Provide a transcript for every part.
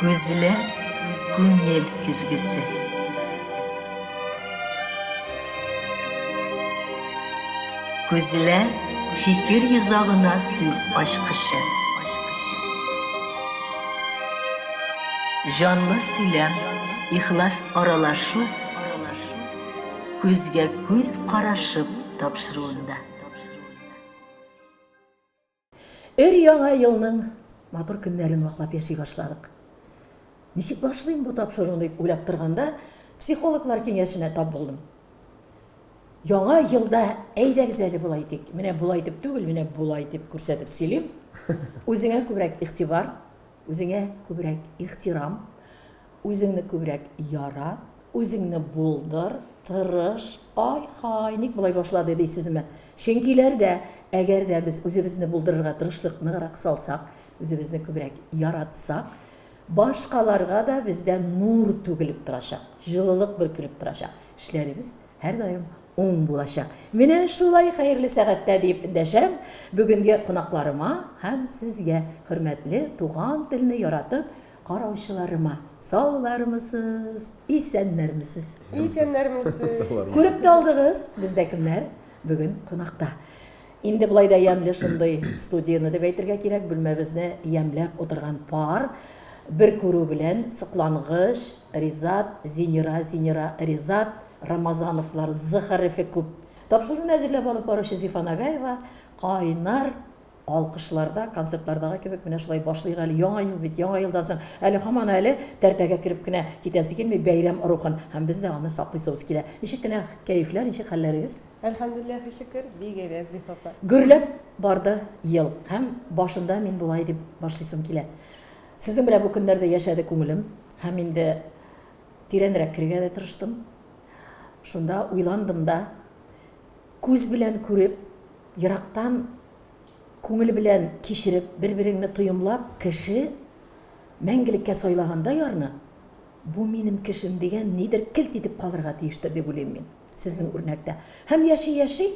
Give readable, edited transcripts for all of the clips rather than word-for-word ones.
Күзләр, күңел көзгесе. Күзләр, фикер йозагына сүз ачкычы. Җанлы сөйләм, ихлас аралашу, күзгә күз карашып тапшыруында. Өр-яңа елның матур көннәрен ваклап яши башладык. Ничек башлыйм бу тапшыруны дип уйлап торганда, психологлар киңәшенә тап булдым. Яңа елда әйдәгез әле болай итик. Менә болай итеп түгел, менә болай итеп күрсәтеп сөйлим. Үзеңә күбрәк игътибар, үзеңә күбрәк ихтирам, Үзеңне күбрәк ярат, үзеңне булдыр, тырыш, ай-һай, ник болай башлады дисезме? Чөнкиләр дә, әгәр дә без үзебезне булдырырга тырышлык ныграк салсак, үзебезне күбрәк яратсак, башкаларга да бездә нур түгелеп торачак, җылылык бөркелеп торачак, эшләребез һәрдаим уң булачак. Менә шулай хәерле сәгатьтә дип эндәшәм бүгенге кунакларыма һәм сезгә, хөрмәтле туган телне яратып Караучыларыма, саулармысыз, исәннәрмесез? Исәннәрмесез. Күреп тә алдыгыз, бездә кемнәр бүген кунакта. Инде болай да ямьле шундый студияне дип әйтергә кирәк, бүлмәбезне ямьләп утырган пар. Бер күрү белән соклангыч Ризат, Зинира, Зинира, Ризат, Рамазановлар З хәрефе күп. Тапшыруны әзерләп алып баручы Зифа Нагаева кайнар Алкышларда, концертлардагы кебек менә шулай башлыйк әле. Яңа ел бит, яңа елдан соң әле һаман әле тәртәгә кереп кенә китәсе килми, бәйрәм рухын. Һәм без дә аны саклыйсыбыз килә. Ничек кенә кәефләр, ничек хәлләрегез? Әлхәмдүлилләһи шөкер, бик әйбәт, Зифа апа. Гөрләп барды ел. Һәм башында мин болай дип башлыйсым килә. Сезнең белән бу көннәрдә яшәде күңелем. Һәм инде тирәнрәк керергә дә тырыштым. Шунда уйландым да, күз белән күреп, Ерактан күңел белән кичереп, бер-береңне тоемлап, кеше мәңгелеккә сайлаганда ярны, бу минем кешем дигән нидер келт итеп калырга тиештер дип уйлыйм мин, сезнең үрнәктә. Һәм яши-яши,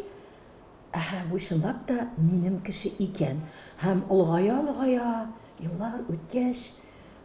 әһә, бу чынлап та минем кеше икән. Һәм олыгая-олыгая, еллар үткәч,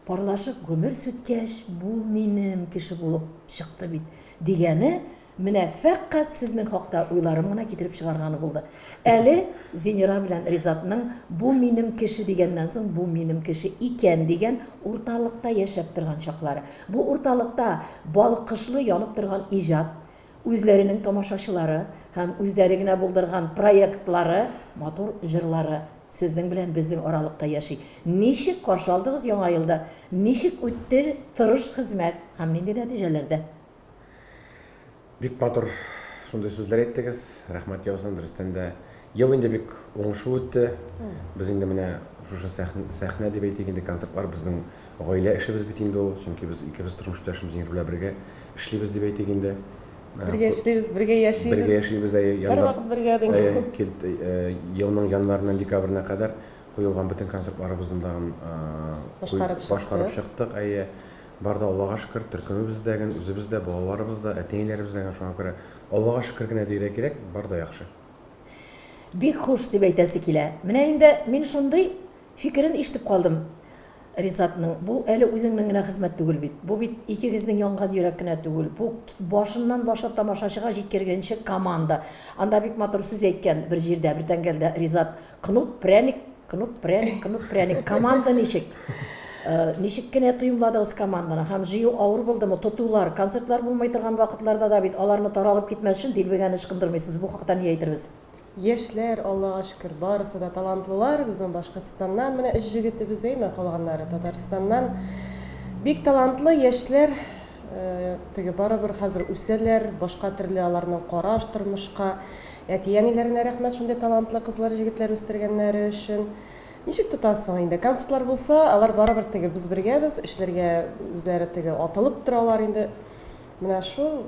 парлашып гомер сүткәч, бу минем кеше булып чыкты бит, дигәне менә фәкать сезнең хакта уйларым гына китереп чыгарганы булды. Әле Зинира белән Ризатның бу минем кеше дигәннән соң бу минем кеше икән дигән урталыкта яшәп торган чаклары. Бу урталыкта балкышлы янып торган иҗат, үзләренең тамашачылары һәм үзләре генә булдырган проектлары, матур җырлары сезнең белән безнең аралыкта яши. Ничек каршы алдыгыз Яңа елда? Ничек үтте тырыш хезмәт һәм нинди нәтиҗәләрдә? Бик матур шундый сүзләр әйттегез. Рәхмәт яусын, дөрестән дә. Ел инде бик уңышлы үтте. Без инде менә шушы сәхнә дип әйтик инде, концертлар безнең гаилә эшебез бит инде ул. Чөнки без икебез тормыш иптәшем Зиннур белән бергә эшлибез дип әйтик инде. Бергә эшлибез, бергә яшибез. Бергә яшибез, әйе. Һәрвакыт бергә дим. Әйе, килт, елның январеннан декабренә кадәр куелган бөтен концертларыбызны тагын башкарып чыктык, әйе. Бар да Аллага шөкер, төркемебез дә ген, үзебез дә, балаларыбыз да, әти-әниләребез дә ген, шуңа күрә Аллага шөкер генә диергә кирәк, бар да яхшы. Бик хуш дип әйтәсе килә. Менә инде мин шундый фикерен ишетеп калдым Ризатның. Бу әле үзеңнең генә хезмәт түгел бит. Бу бит икегезнең янган йөрәк кенә түгел. Бу башыннан башлап тамашачыга җиткергәнче команда. Анда бик матур сүз әйткән бер җирдә, бер тәңгәлдә Ризат. Кнут, пряник, кнут, пряник, кнут, пряник. Команда ничек? Э, ничек кенә тоемладыгыз команданы? Һәм җыю авыр булдымы? Тотулар, концертлар булмый торган вакытларда да бит аларны таралып китмәс өчен дилбегәне ычкындырмыйсыз. Бу хакта ни әйтербез? Яшьләр, Аллага шөкер, барысы да талантлылар. Безнең Башкортстаннан менә өч җегетебез, әйме, калганнары Татарстаннан. Бик талантлы яшьләр, э, теге барыбер хәзер үсәләр, башка төрле аларның караш тормышка. Әти-әниләренә рәхмәт шундый талантлы кызлар, җегетләр үстергәннәре өчен. Ничек тотасың инде? Концертлар булса, алар барыбер теге без бергәбез, эшләргә үзләре теге атылып торалар инде. Менә шул.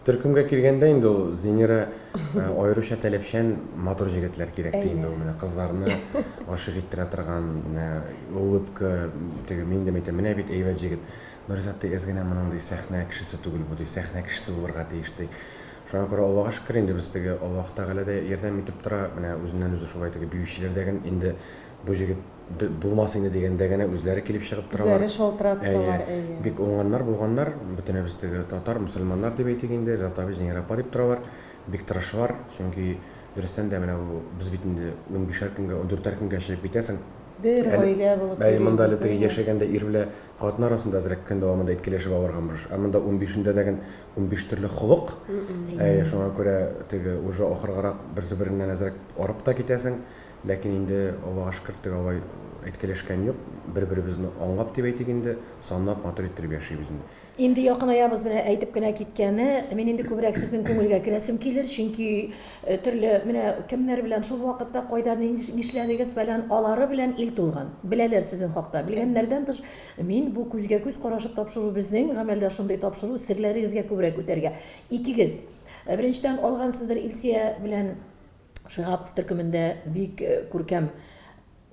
Төркемгә килгәндә инде ул Зинира аеруча таләпчән матур җегетләр кирәк ди инде ул менә кызларны гашыйк иттерә торган, менә улыбка, теге мин дә әйтәм, менә бит әйбәт җегет. Нуризат ди, әз генә моның ди сәхнә кешесе түгел бу ди, сәхнә кешесе булырга тиеш ди. Шуңа күрә Аллага шөкер инде без теге Аллаһ Тәгалә дә ярдәм итеп тора. Менә үзеннән-үзе шулай теге биючеләр дә инде бу җегет Булмас инде дигәндә генә үзләре килеп чыгып торалар. Үзләре шалтыраттылар, әйе. Бик уңганнар, булганнар. Бөтенебез теге татар, мөселманнар дип әйтик инде, Ризат абый, Зинира апа дип торалар. Бик тырышлар, чөнки дөрестән дә менә бу без бит инде унбишәр көнгә, ундүртәр көнгә чыгып китәсең. Бер гаилә булып Әле монда әле теге яшәгәндә ир белән хатын арасында әзрәк көн дәвамында әйткәләшеп алырга мөш. Ә монда унбишендә дә 15 төрле холык. Әйе, шуңа күрә теге уже ахыргарак берсе береңнән әзрәк арып та китәсең. Ләкин инде, Аллага шөкер, теге алай әйткәләшкән юк. Бер-беребезне аңлап дип әйтик инде, санлап, матур иттереп яшибез инде. Инде якынаябыз менә әйтеп кенә киткәне. Мин инде күбрәк сезнең күңелгә керәсем килер, чөнки төрле менә кемнәр белән шул вакытта кайда нишләдегез фәлән алары белән ил тулган. Беләләр сезнең хакта. Белгәннәрдән тыш, мин бу күзгә күз карашып тапшыру безнең гамәлдә шундый тапшыру серләрегезгә күбрәк үтәргә. Икегез. Беренчедән алгансыздыр Илсия белән Шиһапов төркемендә бик күркәм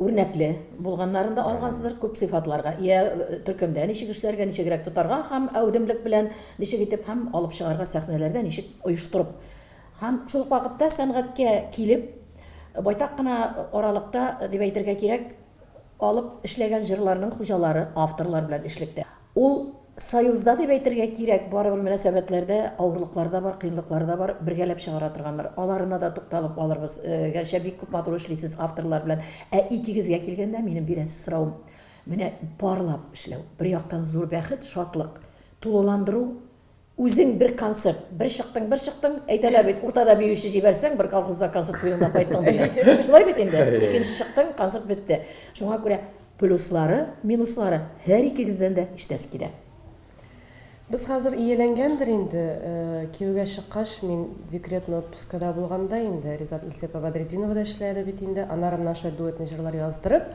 үрнәкле булганнарын да алгансыздыр күп сыйфатларга ия төркемдә ничек эшләргә, ничегрәк тотарга һәм әүдемлек белән ничек итеп һәм алып чыгарга сәхнәләрдә ничек оештырып. Һәм шул ук вакытта сәнгатькә килеп, байтак кына аралыкта дип әйтергә кирәк, алып эшләгән җырларның хуҗалары, авторлар белән эшлектә. Ул союзда дип әйтергә кирәк, барыбер мөнәсәбәтләрдә авырлыклар да бар, кыенлыклар да бар, бергәләп чыгара торганнар. Аларына да тукталып алырбыз. Гәрчә бик күп матур эшлисез авторлар белән. Ә икегезгә килгәндә, минем бирәсе соравым, менә парлап эшләү, бер яктан зур бәхет, шатлык, тулыландыру, үзең бер концерт, бер чыктың, бер чыктың, әйтәләр бит, уртада биюче җибәрсәң, бер колхозда концерт куйдың да кайттың дигән. Шулай бит инде. Икенче чыктың, концерт бетте. Шуңа күрә плюслары, минуслары һәр икегездән дә ишетәсе килә. Без хәзер ияләнгәндер инде, кияүгә чыккач, мин декретный отпускада булганда инде, Ризат Илсепа Бәдретдинова да эшләде бит инде, аннары менә шулай дуэтный җырлар яздырып,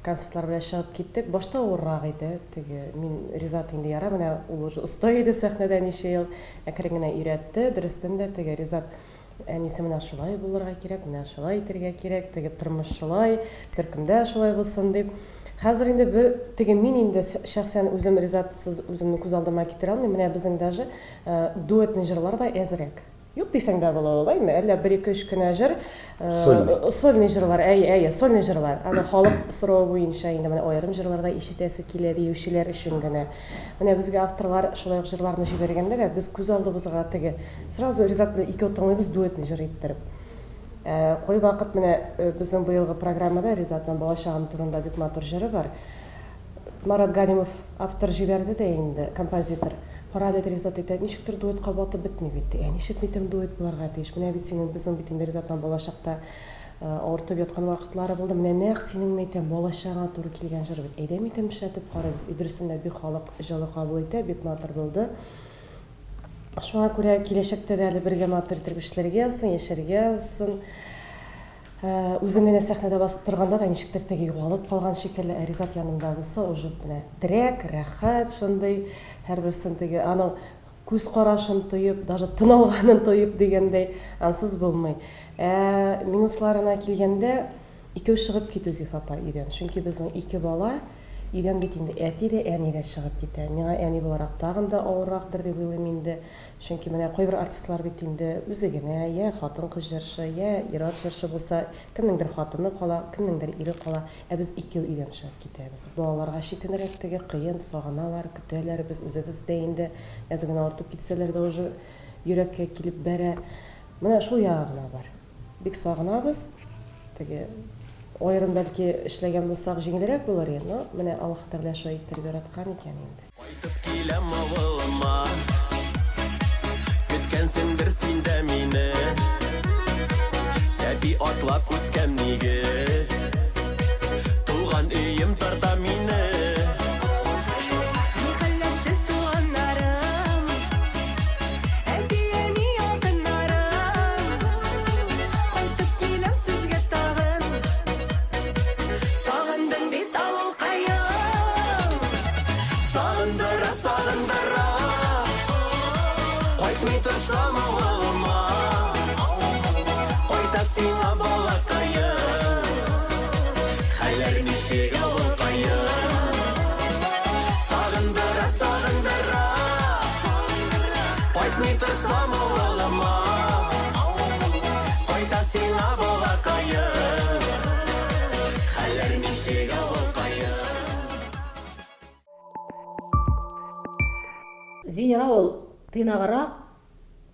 концертлар белән чыгып киттек. Башта авыррак иде, теге, мин Ризат инде яра, менә ул уже оста иде сәхнәдә ничә ел, әкрен генә өйрәтте. Дөрестән дә, теге Ризат әнисе менә шулай булырга кирәк, менә шулай итәргә кирәк, теге тормыш шулай, төркемдә шулай булсын дип. Хәзер инде бер, теге мин инде шәхсән үзем Ризатсыз үземне күз алдыма китерә алмыйм. Менә безнең даже дуэтный җырлар да әзрәк. Юк дисәң дә була ул, әйме? Әллә бер-ике-өч кенә җыр. Сольный. Сольный җырлар, әйе, әйе, сольный җырлар. Аны халык соравы буенча инде менә аерым җырлар да ишетәсе килә диючеләр өчен генә. Менә безгә авторлар шулай ук җырларны җибәргәндә дә без күз алдыбызга теге сразу Ризат белән икәү тыңлыйбыз дуэтный җыр иттереп. Кайвакыт менә безнең быелгы программада Ризатның Балачагым турында бик матур җыры бар. Марат Галимов автор җибәрде дә инде, композитор. Кара әле, Ризат әйтә, ничектер дуэтка батып бетми бит, ди. Ә ничек митең дуэт булырга тиеш? Менә бит синең, безнең бит инде Ризатның балачакта авыртып яткан вакытлары булды. Менә нәкъ синең, мәйтәм, балачагыңа туры килгән җыр бит. Әйдә, мәйтәм, эшләтеп карыйбыз. И дөрестән дә бик халык җылы кабул итә, бик матур булды. Шуңа күрә киләчәктә дә әле бергә матур итеп эшләргә язсын, яшәргә язсын. Үзем генә сәхнәдә басып торганда да ничектер теге югалып калган шикелле, ә Ризат янымда булса, уже менә терәк, рәхәт шундый, һәрберсен теге аның күз карашын тоеп, даже тын алганын тоеп дигәндәй, ансыз булмый. Ә минусларына килгәндә, икәү чыгып китү Зифа апа өйдән. Чөнки безнең ике бала, өйдән бит инде әти дә, әни дә чыгып китә. Миңа әни буларак тагын да авыррактыр дип уйлыйм инде. Чөнки менә кайбер артистлар бит инде үзе генә, йә хатын-кыз җырчы, йә ир-ат җырчы булса, кемнеңдер хатыны кала, кемнеңдер ире кала, ә без икәү өйдән чыгып китәбез. Балаларга читенрәк теге, кыен, сагыналар, көтәләр, без үзебез дә инде әз генә артып китсәләр дә уже йөрәккә килеп бәрә. Менә шул ягы гына бар. Бик сагынабыз. Теге аерым бәлки эшләгән булсак җиңелрәк булыр иде, но менә Аллаһ Тәгалә шулай иттереп яраткан икән инде. Кайтып киләм авылыма Көткәнсеңдер син дә мине Тәпи атлап үскән нигез Туган өем тарта мине. Ни хәлләр сез, туганнарым, Әти-әни, якыннарым, Кайтып киләм сезгә тагын. Сагындым бит авылкаем. Сагындыра, сагындыра, Кайтмый торсам авылыма, Кайта сиңа балакаем. Хәлләр ничек, авылкаем? Зинира ул тыйнаграк,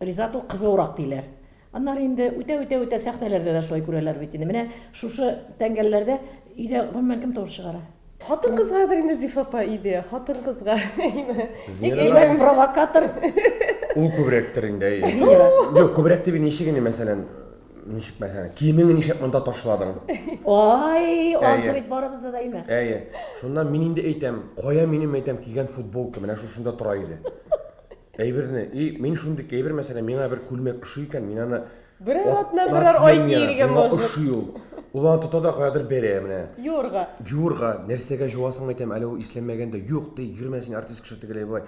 Ризат ул кызуырак диләр. Аннары инде үтә-үтә-үтә сәхнәләрдә дә шулай күрәләр бит инде. Менә шушы тәңгәлләрдә өйдә гомумән кем тавыш чыгара? Хатын-кызгадыр инде Зифа апа өйдә, хатын-кызга. Әйме? Провокатор. Ул күбрәктер инде, әйе. Зинира. Юк, күбрәк дип ничек инде, мәсәлән, ничек мәсәлән, киемеңне нишләп монда ташладың? Ай, ансы бит барыбызда да әйме. Әйе. Шуннан мин инде әйтәм, кая минем әйтәм кигән футболка, менә шушында тора иде. Әйберне, и мин шундый әйбер, мәсәлән, миңа бер күлмәк ошый икән, мин аны Берәр атна, берәр ай киергә может. Ошый ул. Ул аны тота да каядыр бәрә менә. Юырга. Юырга, нәрсәгә жуасың әйтәм, әле ул исләнмәгән дә, юк ди, йөрмә син артист кеше тегеләй болай.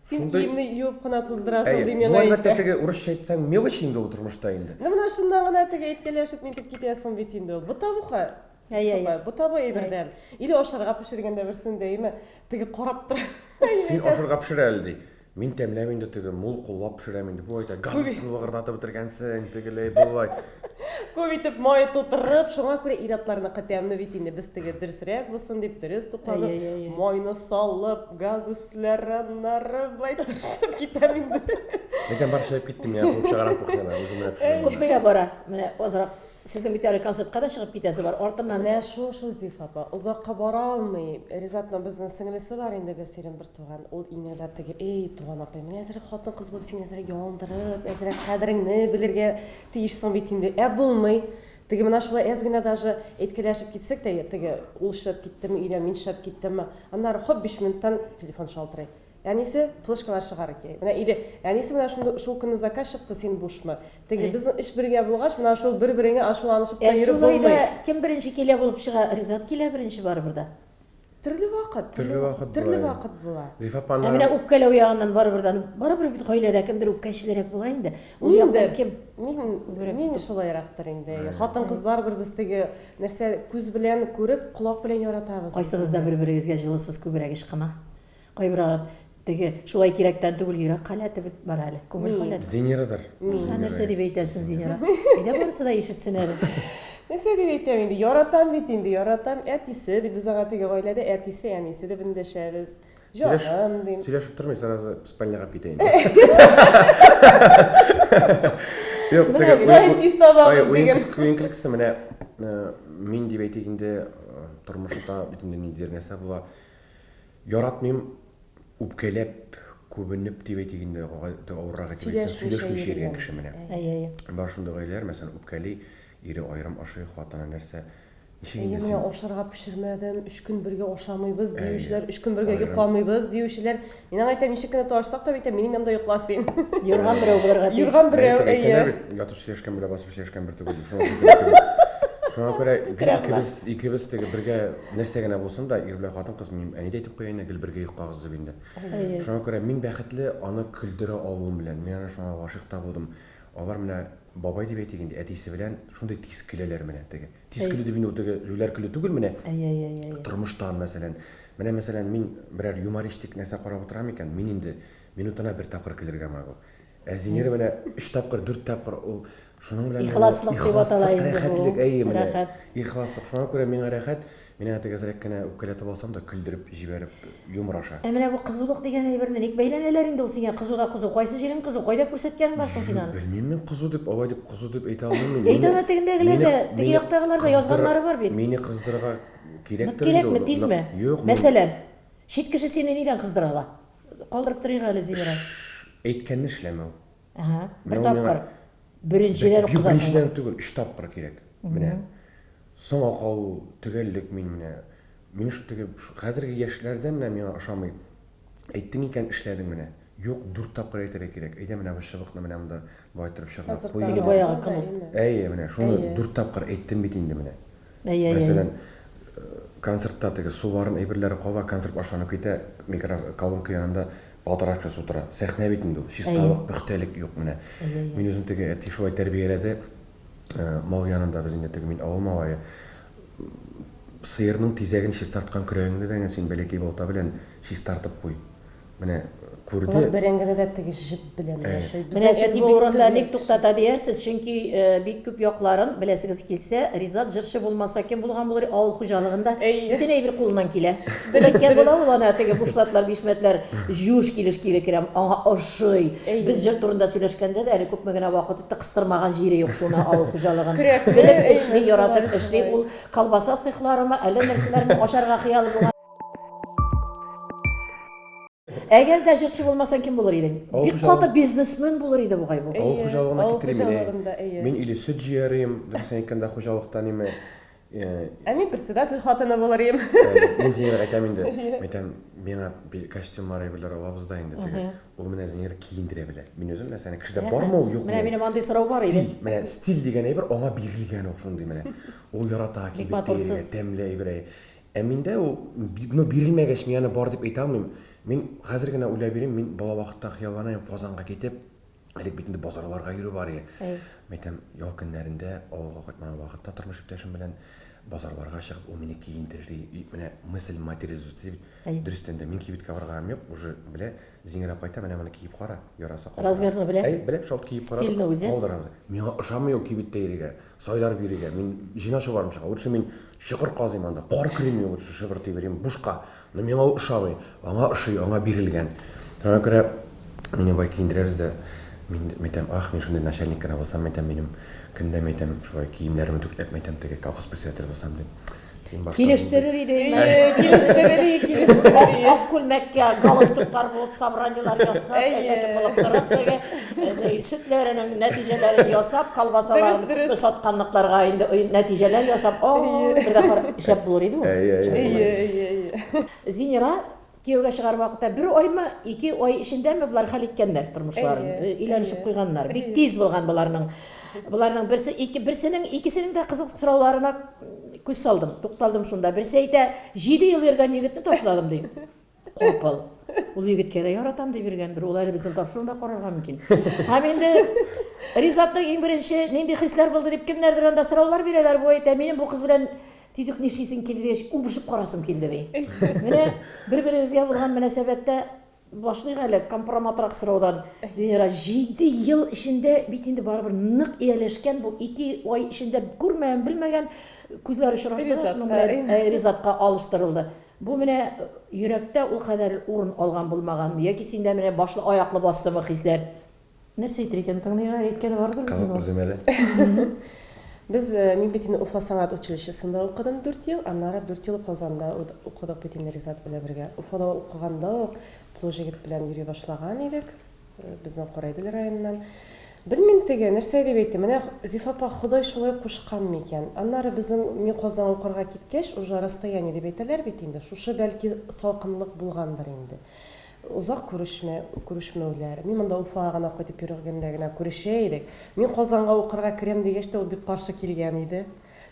Син киемне юып кына туздырасың ди миңа. Бу әлбәттә теге урысча әйтсәң мелочь инде ул тормышта инде. Ну менә шуннан гына теге әйткәләшеп нитеп китәсең бит инде ул. Бытовуха. Әйе, әйе. Бытовой әйбердән. Или ашарга пешергәндә берсендә, әйме, теге карап тора. Син ашарга пешер әле ди. Мин тәмләп инде теге мул куллап пешерәм инде. Бу әйтә, газ өстен лыгырдатып бетергәнсең, тегеләй, болай. Күп итеп май тутырып, шуңа күрә ир-атларныкы тәмле бит инде. Без теге дөресрәк булсын дип, дөрес тукланып, майны салып, газ өсләре, аннары болай тырышып китәм инде. Әйтәм, бар чыгып киттем, я куып чыгарам кухнядан, үзем менә пешерәм. Күпмегә бара? Менә азрак Сезнең бит әле концертка да чыгып китәсе бар. Артыннан. Менә шул шул, Зифа апа. Озакка бара алмый. Ризатның безнең сеңлесе бар инде, Гөлсирин бертуган. Ул иногда теге, Эй, туган апай, менә әзрәк хатын-кыз булып, син әзрәк ялындырып, әзрәк кадереңне белергә тиешсең бит инде. Ә булмый. Теге менә шулай әз генә даже әйткәләшеп китсәк тә, теге ул чыгып киттеме өйдән, мин чыгып киттемме, аннары хоп, биш минуттан телефон шалтырый. Әнисе флешкалар чыгарыр кирәк. Менә или әнисе менә шундый шул көнне заказ чыкты, син бушмы? Теге безнең эш бергә булгач, менә шул бер-береңә ачуланышып та Ә йөреп шулай да булмый. кем беренче килә булып чыга? Ризат килә беренче барыбер дә. Төрле вакыт, Төрле вакыт төрле була. вакыт була. Зифа Ә апаны менә үпкәләү ягыннан барыбер дә, барыбер бит гаиләдә кемдер үпкәчелрәк була инде. Ул яктан Миндер. кем? Мин, Күбрәк мин шулайрактыр инде. Хатын-кыз барыбер без теге нәрсә күз белән күреп, колак белән яратабыз. Кайсыгыз да бер-берегезгә җылы сүз күбрәк ычкына? Кайберәү теге шулай кирәктән түгел йөрәк халәте бит бар әле, күңел халәте. Зинирадар. Ә нәрсә дип әйтәсең, Зинира? Әйдә барысы да ишетсен әле. Нәрсә дип әйтәм инде, яратам бит инде, яратам. Әтисе дип без аңа теге гаиләдә әтисе, әнисе дип эндәшәбез. Җаным дим. Сөйләшеп тормый, сразу спальняга китә инде. Юк, теге шулай тиз табабыз дигән. Уен көлкесе менә мин дип әйтик инде, тормышта бит инде ниндидер нәрсә була. Яратмыйм үпкәләп, күбенеп дип әйтик инде, авыррак итеп әйтсәң, сөйләшмичә йөргән кеше менә. Әйе, әйе. Бар шундый гаиләләр, мәсәлән, үпкәли, ире аерым ашый, хатыны нәрсә. Ничек инде син? Әйе, менә ашарга пешермәдем, өч көн бергә ашамыйбыз диючеләр, өч көн бергә йокламыйбыз диючеләр. Мин аңа әйтәм, ничек кенә талашсак та, әйтәм, минем янда йокла син. Юрган берәү булырга тиеш. Юрган берәү, әйе. Ятып сөйләшкән белән басып сөйләшкән бер түгел. Шуңа күрә гел икебез, икебез теге бергә нәрсә генә булсын да, ир белән хатын-кыз, минем әни дә әйтеп куя инде, гел бергә йоклагыз дип инде. Шуңа күрә мин бәхетле аны көлдерә алуым белән. Мин аны шуңа гашыйк та булдым. Алар менә бабай дип әйтик инде, әтисе белән шундый тиз көләләр менә теге. Тиз көлү дип инде ул теге җүләр көлү түгел менә. Тормыштан мәсәлән. Менә мәсәлән, мин берәр юмористик нәрсә карап утырам икән, мин инде минутына бер тапкыр көлергә могу. Ә Зинира менә өч тапкыр, дүрт тапкыр ул шуның белән Ихласлык дип атала инде бу. Рәхәтлек, әйе менә. Рәхәт. Ихласлык. Шуңа күрә миңа рәхәт. Мин аңа теге әзрәк кенә үпкәләтеп алсам да, көлдереп җибәреп, юмор аша. Ә менә бу кызулык дигән әйберне ник бәйләнәләр инде ул сиңа кызу да кызу. Кайсы җирең кызу? Кайда күрсәткәнең бар соң син аны? Белмим мин кызу дип, алай дип кызу дип әйтә алмыйм мин. Әйт аны тегендәгеләр дә, теге яктагылар да язганнары бар бит. Мине кыздырырга кирәктер инде ул. Кирәкме, тизме? Юк. Мәсәлән, чит кеше сине нидән кыздыра ала? Калдырып торыйк әле, Зинира. Әйткәнне эшләмәү. Ага, бер тапкыр. Беренчедән үк кызасың. Беренчедән түгел, өч тапкыр кирәк. Менә. Соңа калу, төгәллек мин менә. Мин шул теге хәзерге яшьләрдә менә миңа ошамый. Әйттең икән, эшләдең менә. Юк, дүрт тапкыр әйтергә кирәк. Әйдә менә бу чыбыкны менә монда болай торып чорнап куй. Теге баягы кнут. Әйе, менә шуны дүрт тапкыр әйттем бит инде менә. Әйе, әйе. Мәсәлән, концертта теге суларын, әйберләре кала, концерт башланып китә, микро колонка янында полторашка су тора. Сәхнә бит инде ул, чисталык, пөхтәлек юк менә. Мин үзем теге әти шулай тәрбияләде. Мал янында без инде теге мин авыл малае. Сыерның тизәген чистарткан көрәгеңне дә син бәләкәй балта белән чистартып куй. Менә. күрде. Алар бәрәңгене дә теге җеп белән яшәй. Менә сез бу урында ник туктата диярсез, чөнки бик күп якларын беләсегез килсә, Ризат җырчы булмаса кем булган булыр, авыл хуҗалыгында бөтен әйбер кулыннан килә. Әйткән була ул ана теге бушлатлар, бишмәтләр җуш килеш кире керә, аңа ошый. Без җыр турында сөйләшкәндә дә әле күпме генә вакыт үтте, кыстырмаган җире юк шуны авыл хуҗалыгын. Белеп эшли, яратып эшли. Ул колбаса цехларымы, әллә нәрсәләрме ачарга хыялы булган. Әгәр дә җырчы булмасаң, кем булыр идең? Бик каты бизнесмен булыр иде бугай бу. Авыл хуҗалыгына китерим мине. Мин или сөт җыяр идем, дөресен әйткәндә, хуҗалыкта ниме. Ә мин председатель хатыны булыр идем. Мин Зинирга әйтәм инде, әйтәм, миңа костюмнар әйберләр алабыз да инде теге. Ул менә Зинир киендерә белә. Мин үзем мәсәлән, кешедә бармы ул, юкмы? Менә минем андый сорау бар иде. Стиль, менә стиль дигән әйбер аңа бирелгән ул шундый менә. Ул ярата кибеттә йөрергә, тәмле әйбер. Ә миндә ул, ну, бирелмәгәч, мин аны бар дип әйтә алмыйм. Мин хәзер генә уйлап йөрим, мин бала вакытта хыяллана идем, Казанга китеп, элек бит инде базарларга йөрү бар иде. Мин әйтәм, ял көннәрендә авылга кайтмаган вакытта тормыш иптәшем белән базарларга чыгып, ул мине киендерер и менә мысль материализуется бит. Дөрестән дә, мин кибеткә барганым юк, уже белә, Зиңгерәп кайта, менә моны киеп кара, яраса калдырабыз. Размерны белә. Әй, белә, шалт киеп карадык. Стильне үзе. Калдырабыз. Миңа ошамый ул кибеттә йөрергә, сайлар бирергә. Мин җен ачуларым чыга. Лучше мин чокыр казыйм анда, кар көрим мин лучше шыбыр тиберим, бушка. Но миңа ул ошамый. Аңа ошый, аңа бирелгән. Шуңа күрә мине болай киендерәбез дә, мин әйтәм, ах, мин шундый начальник кенә булсам, әйтәм, минем көндә, әйтәм, шулай киемнәремне түкләп, әйтәм, теге колхоз председателе булсам, дим. Килештерер иде. Килештерер иде, килештерер иде. Ак күлмәккә галстуклар булып собраниелар ясап, әллә кем булып торып, теге сөтләренең нәтиҗәләрен ясап, колбасаларын күпме сатканлыкларга инде нәтиҗәләр ясап, бер дә шәп булыр иде ул. Әйе, әйе, әйе. Зинира Кияүгә чыгар вакытта бер аймы, ике ай эчендәме болар хәл иткәннәр тормышларын, өйләнешеп куйганнар. Бик тиз булган боларның. Боларның берсе, ике, берсенең, икесенең дә кызык сорауларына күз салдым, тукталдым шунда. Берсе әйтә, җиде ел йөргән егетне ташладым, ди. Капыл. Ул егеткә дә яратам дип йөргәндер. Ул әле безнең тапшыруны да карарга мөмкин. Һәм инде Ризатның иң беренче нинди хисләр булды дип кемнәрдер анда сораулар бирәләр. Бу әйтә, минем бу кыз белән Тиз үк нишлисең килде дигәч, үбешеп карасым килде, ди. Менә бер-берегезгә булган мөнәсәбәттә башлыйк әле компроматрак сораудан. Венера, җиде ел эчендә бит инде барыбер нык ияләшкән бу ике ай эчендә күрмәгән, белмәгән күзләр очрашты да, шуның белән Ризатка алыштырылды. Бу менә йөрәктә ул кадәр урын алган булмаганмы яки синдә менә башлы аяклы бастымы хисләр? Нәрсә әйтер икән, тыңлыйк әле, әйткәне бардыр Кызык үзем әле. Без, э, мин бит инде Уфа сәнгать училищесында укыдым 4 ел, аннары 4 ел Казанда укыдык бит инде Ризат белән бергә. Уфада укыганда ук без ул җегет белән йөри башлаган идек. Э, безнең Караидел районыннан. Белмим теге, нәрсә дип әйтим, менә Зифа апа Ходай шулай кушкан микән? Аннары безнең мин Казанга укырга киткәч, уже расстояние дип әйтәләр бит инде, шушы бәлки салкынлык булгандыр инде. Озак күрешмә, күрешмәүләр. Мин монда Уфага гына кайтып йөргәндә генә күрешә идек. Мин Казанга укырга керәм дигәч тә, ул бик каршы килгән иде.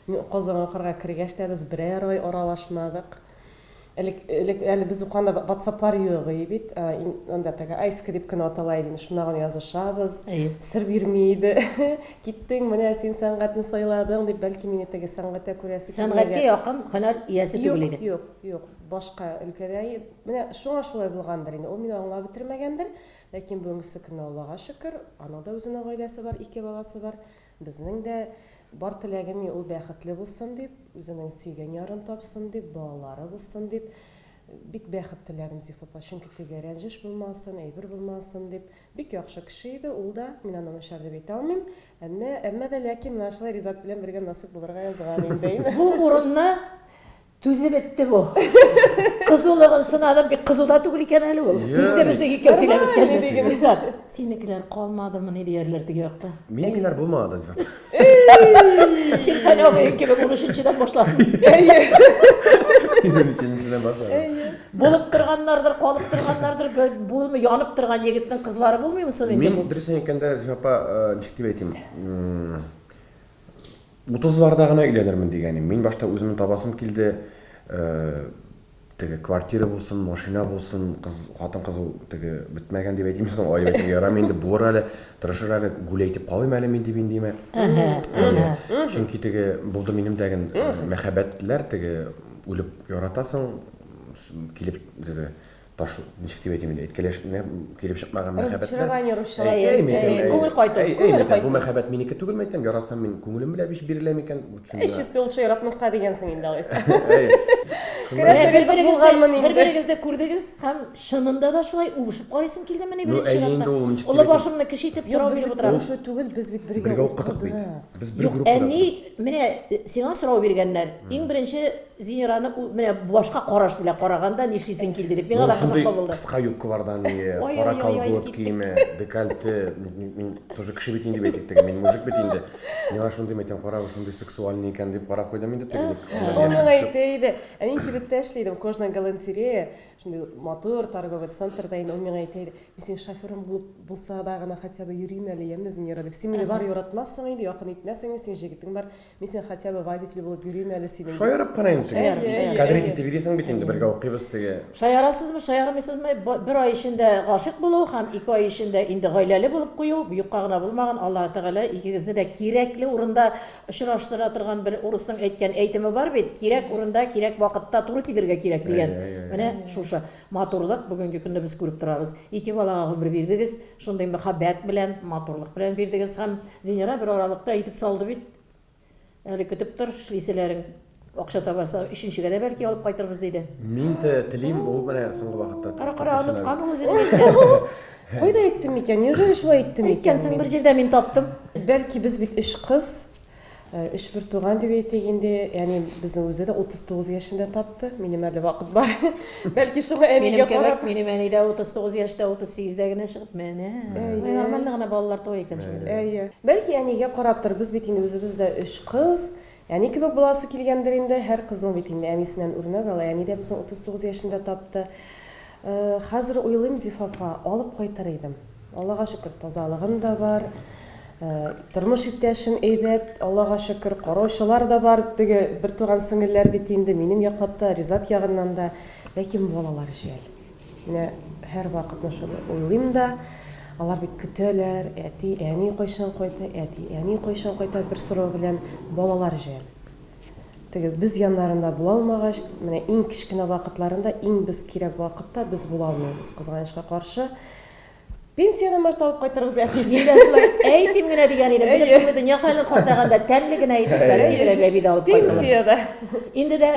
Мин Казанга укырга кергәч тә, без берәр ай аралашмадык. Элек, элек әле без укыганда ватсаплар юк иде бит. Анда теге Айска дип кенә атала иде инде, шунда гына язышабыз. Сер бирми иде. Киттең, менә син сәнгатьне сайладың дип, бәлки мине теге сәнгатьтә күрәсе килмәгән. Сәнгатькә якын һөнәр иясе түгел иде. Юк, юк, юк. Башка өлкәдә Менә шуңа шулай булгандыр инде. Ул мине аңлап бетермәгәндер. Ләкин бүгенгесе көнне Аллага шөкер, аның да үзенең гаиләсе бар, ике баласы бар. Безнең дә бар теләгем ул бәхетле булсын дип, үзенең сөйгән ярын тапсын дип, балалары булсын дип. Бик бәхет теләдем Зифа апа. Чөнки теге рәнҗеш булмасын, әйбер булмасын дип. Бик яхшы кеше иде ул да. Мин аны начар дип әйтә алмыйм. Әмма, әмма дә ләкин менә шулай Ризат белән бергә насыйп булырга язган инде. Бу урынны Түзеп бетте бу. Кызулыгын сынадым, бик кызу да түгел икән әле ул. Түзде безнең икәү сөйләп беткәнне. Ризат, синекеләр калмадымыни диярләр теге якта. Минекеләр булмады, Зифа. Син Фән абыең кебек унөченчедән башладың. Мин унөченчедән башладым. Булып торганнардыр, калып торганнардыр, булмый, янып торган егетнең кызлары булмыймы соң инде Мин, дөресен әйткәндә, Зифа апа, ничек дип әйтим, Утызларда гына өйләнермен дигән идем. Мин башта үземне табасым килде. Теге квартира булсын, машина булсын, кыз, хатын-кыз ул теге бетмәгән дип әйтимме соң, алай әйтергә ярамый инде, булыр әле, тырышыр әле, гүләйтеп калыйм әле мин дип инде. Чөнки теге булды минем дәген мәхәббәтләр, теге үлеп яратасың, килеп теге. таш, ничек дип әйтим инде, әйткәләш, менә килеп чыкмаган мәхәббәтләр. Разочарование русча. Әй, әй, әй, әй, Күңел кайту, әй, әй, күңел әйтәм, бу кайту. мәхәббәт минеке түгел, мәйтәм, яратсам мин күңелем белән биш биреләм икән. Вот Әй, шунда. чистый лучше яратмаска дигәнсең инде алайса. Әй, шунда- Керәсе Менә ризык бер-берегезне булганмын инде. бер-берегезне күрдегез һәм чынында да шулай үбешеп карыйсың килдемени Ну, беренче әйе инде чиратта? ул, ничек Олы дип әйтим. башымны кеше итеп Юк, сорау без биреп бит утырам. күрешү түгел, без бит бергә Бергә укыдык бит. укыдык. Без бер Юк, группада әни, менә сиңа сорау биргәннәр. Иң беренче Зинираны менә башка караш белән караганда нишлисең килде дип. Миңа да кызыклы булды. Кыска юбкалардан ие, кара колгот киеме, декольте, мин тоже кеше бит инде бит теге, мин мужик бит инде. Миңа шундый мәйтәм, кара, бу шундый сексуальный икән дип карап куйдым инде теге. Ул миңа әйтә иде. Ә мин кибеттә эшли идем, кожная галантерея, шундый матур торговый центрда инде ул миңа әйтә иде. Мин синең шоферың булып булса да гына хотя бы йөрим әле, яме, Зинира дип. Син мине бар яратмассың инде, якын итмәссең инде, синең җегетең бар. Мин син хотя бы водитель булып йөрим әле синең. Шаярып кына инде теге. Шаярып, шаярып. Кадрить итеп йөрисең бит инде, бергә укыйбыз теге. Шаярасызмы, шаярмыйсызмы, бер ай эчендә гашыйк булу һәм ике ай эчендә инде гаиләле булып кую, юкка гына булмаган, Аллаһы Тәгалә икегезне дә кирәкле урында очраштыра торган бер урысның әйткән әйтеме бар бит, кирәк урында, кирәк вакытта туры килергә кирәк дигән. Менә шушы матурлык бүгенге көнне без күреп торабыз. Ике балага гомер бирдегез, шундый мәхәббәт белән, матурлык белән бирдегез һәм Зинира бер аралыкта әйтеп салды бит, Әле көтеп тор, эшлиселәрең, акча табаса, өченчегә дә бәлки алып кайтырбыз, диде. Мин дә телим, ул менә соңгы вакытта. Кара, кара, оныткан ул үзенең әйткәнен. Кайда әйттем микән? Неужели шулай әйттем микән? Әйткәнсең, бер җирдә мин таптым. Бәлки без бит өч кыз, өч бертуган дип әйтик инде. Әни безне үзе дә 39 яшендә тапты. Минем әле вакыт бар. Бәлки шуңа әнигә Минем кебек, карап. минем әни дә 39 яшьтә, 38-дә генә чыгып, менә. Әйе. Нормально гына балалар туа икән шундый. Әйе. Бәлки әнигә караптыр, без бит инде үзебез дә өч кыз. Әни кебек буласы килгәндер инде. Һәр кызның бит инде әнисеннән үрнәк ала. Әни дә безне 39 яшендә тапты. Хәзер уйлыйм, Зифа апа, алып кайтыр идем. Аллага шөкер, тазалыгым да бар, тормыш иптәшем әйбәт, Аллага шөкер, караучылар да бар, теге бертуган сеңелләр бит инде, минем яклап та, Ризат ягыннан да. Ләкин балалар жәл. Менә һәрвакытны шуны уйлыйм да, алар бит көтәләр, әти, әни кайчан кайта, әти, әни кайчан кайта, бер сорау белән балалар жәл. Теге без яннарында була алмагач, менә иң кечкенә вакытларында, иң без кирәк вакытта без була алмыйбыз, кызганычка каршы. Пенсиядән башта алып кайтырбыз әтисе. Мин дә шулай әйтим генә дигән идем. Белеп булмый дөнья хәлен картайганда тәмле генә итеп бәлки берәр бәби дә алып кайталар. Пенсиядә. Инде дә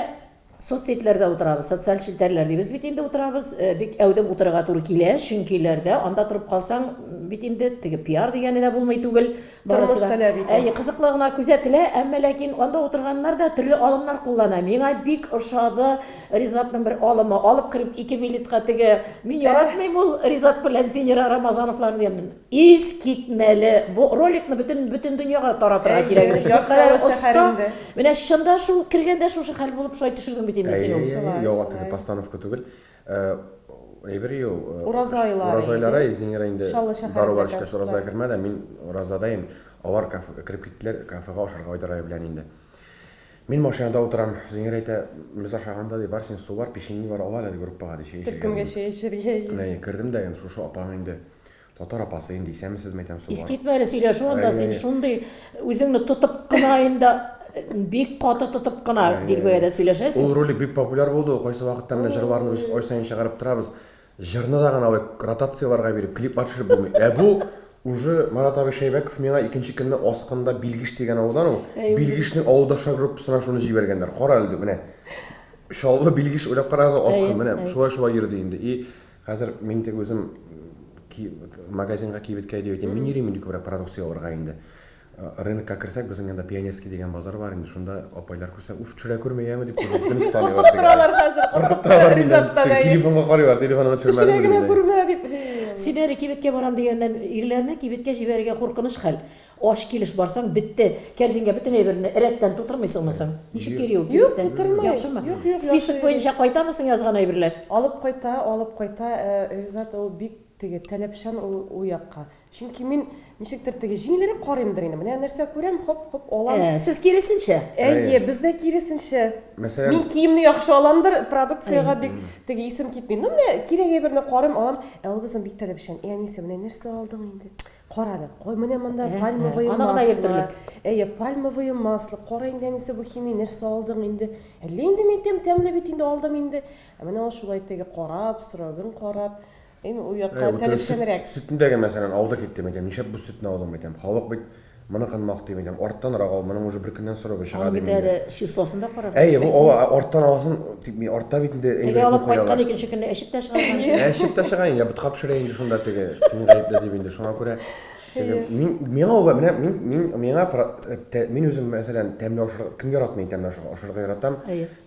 соцсетьләрдә утырабыз, социаль челтәрләр дибез бит инде утырабыз. Бик әүдем утырырга туры килә, чөнки ләрдә анда торып калсаң, бит инде теге пиар дигәне дә булмый түгел. Тормыш таләп итә. Әйе, кызыклы гына күзәтелә, әмма ләкин анда утырганнар да төрле алымнар куллана. Миңа бик ошады Ризатның бер алымы. Алып кереп ике билетка теге, мин яратмыйм ул Ризат белән Зинира Рамазановларны дигән. Искитмәле. Бу роликны бөтен бөтен дөньяга таратырга кирәк иде. Яр Шулкадәр Чаллы оста. шәһәрендә. Менә чында шул кергәндә шушы хәл булып шулай төшердең бит инде син ул. Әйе, юк, теге постановка түгел. Әйбер ю. Ураза айлары. Ураза айлары, Зинира инде Чаллы шәһәрендә дарулар эчкәч ураза кермәде, мин уразадаем. Алар кафе кереп киттеләр, кафега ашарга Айдар абый белән инде. Мин машинада утырам. Зинира әйтә, без ашаганда ди, бар син су бар, печенье бар, ал әле группага ди, чәй эчәргә. Төркемгә чәй эчәргә. Әйе, кердем дә, инде шушы апаң инде татар апасы инде, исәнмесез, мәйтәм, су бар. Искитмәле сөйләшү анда, син шундый үзеңне тотып кына инде, бик каты тотып кына дилбегәдә сөйләшәсең. Ул ролик бик популяр булды, ул кайсы вакытта менә җырларны без ай саен чыгарып торабыз. Җырны да гына алай ротацияләргә биреп, клиплар төшереп булмый. Ә бу уже Марат абый Шәйбәков миңа икенче көнне Аскында Билгеш дигән авылдан ул. Билгешнең авылдашлар группасына шуны җибәргәннәр. Кара әле, менә. Чаллы Билгеш уйлап карагыз, Аскын менә шулай-шулай йөрде инде. И хәзер мин тик үзем магазинга кибеткә дип әйтәм, мин йөрим инде күбрәк продукция алырга инде. Рынокка керсәк, безнең янда Пионерский дигән базар бар инде, шунда апайлар күрсә, уф, төшерә күрмә, яме дип бөтенесе таныйлар. Куркып торалар хәзер, куркып торалар. Ризаттан әйе. Телефонга карыйлар, телефонына төшермәдем. Төшерә генә күрмә дип. Син әле кибеткә барам дигәннән, ирләрне кибеткә җибәрергә куркыныч хәл. Ач килеш барсаң, бетте. Кәрзингә бөтен әйберне рәттән тутырмыйсыңмы соң? Ничек йөри ул кибеттә? Юк, тутырмый. Яхшымы? Юк, юк, Список буенча кайтамы соң язган әйберләр? Алып кайта, алып кайта. Ризат ул бик теге таләпчән ул якка. Чөнки мин ничектер теге җиңелрәк карыймдыр инде. Менә нәрсә күрәм, хоп, хоп алам. Ә, сез киресенчә. Әйе, бездә киресенчә. Мәсәлән, Мин киемне яхшы аламдыр, продукциягә бик теге исем китми. Ну, менә кирәк әйберне карыйм, алам. Ә ул безнең бик таләпчән. Әй, әнисе, менә нәрсә алдың инде? Кара да, кой, менә монда пальмовое Аны гына масло. йөртерлек. Әйе, пальмовое масло. Кара инде, әнисе, бу химия нәрсә алдың инде? Әллә инде мин тәм тәмле бит инде алдым инде. Ә менә ул шулай теге карап, срогын карап, Инде ул якка таләпчәнрәк. Сөтендәге, мәсәлән, алды китте, әйтәм, нишләп бу сөтне алдың, әйтәм. Халык бит моныкын мактый, әйтәм. Арттанрак ал, моның уже бер көннән срогы чыга Аның дим бит әле инде. числосын да карарга. Әйе, бу ала, арттан аласың, тик мин артта бит инде Теге әйберне алып кайткан куялар. икенче көнне эчеп тә чыгарган. Эчеп тә чыга инде, я ботка пешерә инде шунда теге, син гаепле дип инде. Шуңа күрә теге мин миңа ул менә мин мин миңа мин үзем мәсәлән тәмле ашарга кем яратмый тәмле ашарга ашарга яратам.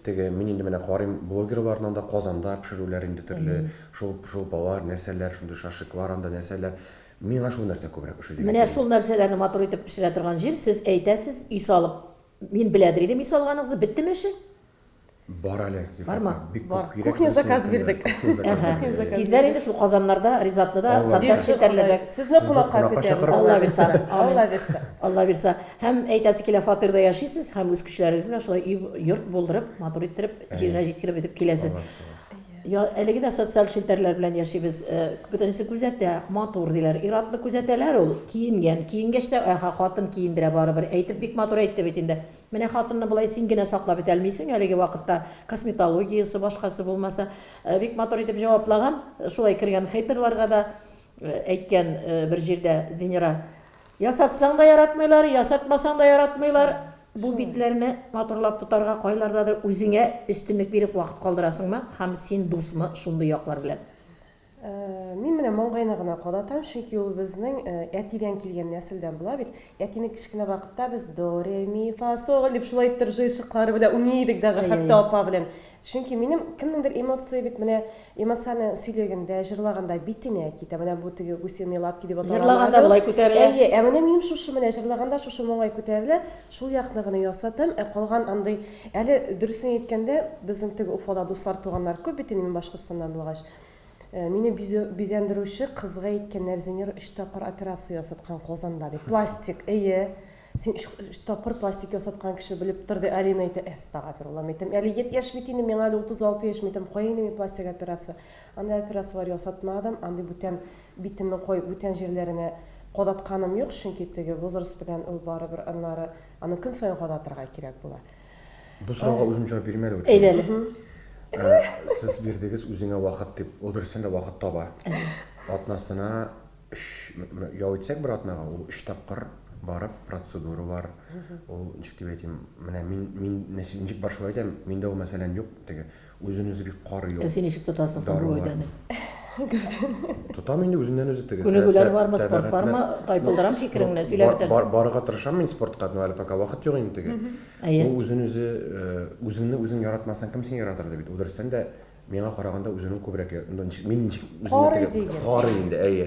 Теге мин инде менә карыйм блогерларның да Казанда пешерүләр инде төрле Шул шулпалар, нәрсәләр, шундый шашлыклар анда нәрсәләр. Миңа шул нәрсә күбрәк ошый дип Менә әйтер шул идем. нәрсәләрне матур итеп пешерә торган җир, сез әйтәсез, өй салып, мин беләдер идем өй салганыгызны, беттеме эше? Бар әле, Зифа Бармы? апа, бик Бар. күп кирәк Кухня булсын заказ кемгә, бирдек. кухня заказ Әһә. бирдек, Кухня әйе. заказ Тиздән бирдек. инде шул Казаннарда, Ризатны да Алла социаль бирса. Бирсә челтәрләрдә Ходай. Сезне Сезне кунакка кунакка көтәбез, чакырып Алла Алла бирса. бирсә. Амин. Алла бирсә. Алла бирса. Һәм әйтәсе килә, фатирда яшисез һәм үз көчләрегез белән шулай өй, йорт булдырып, матур иттереп, җиренә җиткереп итеп киләсез. Алла бирса. Я, әлеге дә социаль челтәрләр белән яшибез. Бөтенесе күзәтә, матур диләр. Ир-атны күзәтәләр ул, киенгән. Киенгәч тә, әһә, хатын киендерә барыбер. Әйтеп бик матур әйтте бит инде. Менә хатынны болай син генә саклап бетәлмисең әлеге вакытта, косметологиясе, башкасы булмаса. Бик матур итеп җаваплаган. Шулай кергән хейтерларга да әйткән бер җирдә Зинира. Ясатсаң да яратмыйлар, ясатмасаң да яратмыйлар. Бу битләрне матурлап тотарга кайлардадыр үзеңә өстенлек биреп вакыт калдырасыңмы һәм син дусмы шундый яклар белән? Мин менә маңгайны гына кадатам, чөнки ул безнең әтидән килгән нәселдән була бит. Әтине кечкенә вакытта без до, ре, ми, фа, соль дип шулай иттереп җыерчыклары белән уйный идек даже хәтта апа белән. Чөнки минем кемнеңдер эмоция бит менә эмоциональ сөйләгәндә, җырлаганда битенә китә. Менә бу теге гусиные лапки дип атала. Җырлаганда болай күтәрелә. Әйе, ә менә минем шушы менә җырлаганда шушы моңай күтәрелә, шул якны гына ясатам, ә калган андый әле дөресен әйткәндә, безнең теге Уфада дуслар, туганнар күп бит инде мин Башкортстаннан булгач. Мине бизәндерүче кызга әйткәннәр, Зинира өч тапкыр операция ясаткан Казанда дип. Пластик, әйе. Син өч тапкыр пластик ясаткан кеше белеп тор, ди Алина әйтә. Әстәгафирулла, мин әйтәм, әле япь-яшь бит инде, миңа әле 36 яшь, мин әйтәм, кая инде мин пластик операция. Андый операцияләр ясатмадым, андый бүтән битемне кой бүтән җирләренә кадатканым юк, чөнки теге возраст белән ул барыбер аннары аны көн саен кадатырга кирәк була. Бу сорауга үзем җавап бирим әле. Әйдә әле. Сез бирдегез үзеңә вакыт дип. Ул дөрестән дә вакыт таба. Атнасына өч ял итсәк бер атнага, ул өч тапкыр барып процедуралар, ул ничек дип әйтим, менә мин мин ничек бар шулай әйтәм, миндә ул мәсәлән юк, теге үзен үзе бик карый ул. Ә син ничек тотасың соң бу гәүдәне? Тотам инде үзеннән үзе теге. Күнегүләр бармы, спорт бармы? Тайпылдырам фикереңне, сөйләп бетерсең. Барырга тырышам мин спортка, но әле пока вакыт юк инде теге. Ул үзен үзе, үзеңне үзең яратмасаң, кем сине яратыр ди бит. Ул дөрестән дә Миңа караганда үзенең күбрәк, мин ничек үземне теге карый инде, әйе.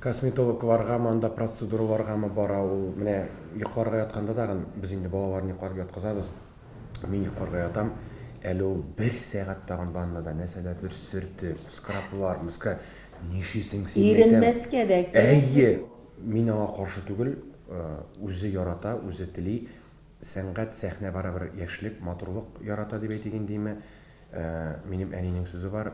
Косметологларгамы, анда процедураларгамы бара ул. Менә йокларга ятканда тагын без инде балаларны йокларга яткызабыз. Мин йокларга ятам, әле ул бер сәгать тагын ваннада нәрсәләрдер сөртеп, скраблар, мөскә, нишисең син? Иренмәскә дә кирәк. Әйе, мин аңа каршы түгел, үзе ярата, үзе тели. Сәнгать, сәхнә барыбер яшьлек, матурлык ярата дип әйтик инде, име. Минем әнинең сүзе бар,